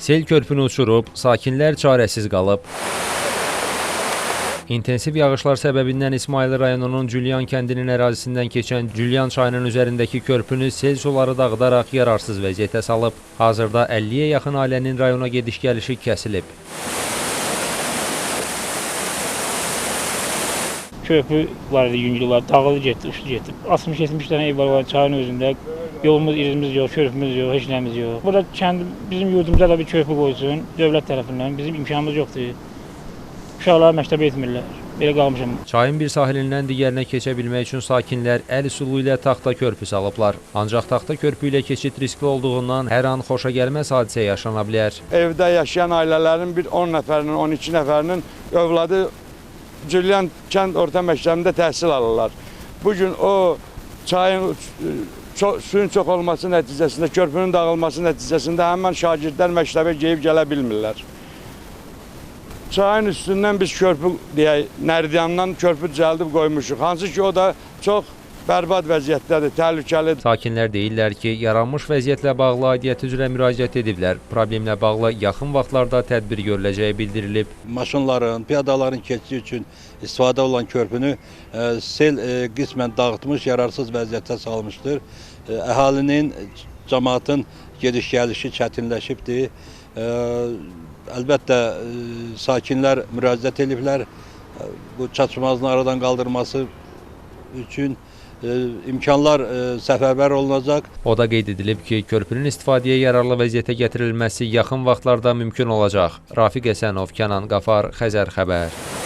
Sel körpünü uçurub, sakinlər çarəsiz qalıb. İntensiv yağışlar səbəbindən İsmayıllı rayonunun Cülyan kəndinin ərazisindən keçən Cülyan çayının üzərindəki körpünü sel suları dağıdaraq yararsız vəziyyətə salıb. Hazırda 50-yə yaxın ailənin rayona gediş-gəlişi kəsilib. Körpü var idi, yüngüllər, dağıldı getdi, uçdu getdi. 60-70 dənə ev var çayın özündə. Yolumuz, irimiz yox, körpümüz yox, heç nəmiz yox. Burada kənd, bizim yurdumuza da bir körpü qoysun dövlət tərəfindən. Bizim imkanımız yoxdur. Uşaqlar məktəbə etmirlər. Belə qalmışam. Çayın bir sahilindən digərinə keçə bilmək üçün sakinlər əl üsulu ilə taxta körpü salıblar. Ancaq taxta körpü ilə keçid riskli olduğundan hər an xoşagəlməz hadisə yaşana bilər. Evdə yaşayan ailələrin bir 10 nəfərinin, 12 nəfərinin övladı Cülyan kənd orta məktəbində təhsil alırlar. Bugün o çayın suyun çox olması nəticəsində, körpünün dağılması nəticəsində həmən şagirdlər məktəbə geyib gələ bilmirlər. Çayın üstündən biz körpü deyək, nərdiyandan körpü düzəldib qoymuşuq. Hansı ki, o da çox bərbad vəziyyətdədir, təhlükəlidir. Sakinlər deyirlər ki, yaranmış vəziyyətlə bağlı aidiyyəti üzrə müraciət ediblər. Problemlə bağlı yaxın vaxtlarda tədbir görüləcəyi bildirilib. Maşınların, piyadaların keçidi üçün istifadə olan körpünü sel qismən dağıtmış, yararsız vəziyyətə salmışdır. Əhalinin, cəmaatın gediş-gəlişi çətinləşibdir. Əlbəttə, sakinlər müraciət ediblər. Bu çatışmazlığın aradan qaldırması üçün imkanlar səfərbər olunacaq. O da qeyd edilib ki, körpünün istifadəyə yararlı vəziyyətə gətirilməsi yaxın vaxtlarda mümkün olacaq. Rafiq Əsənov, Kənan Qafar, Xəzər Xəbər.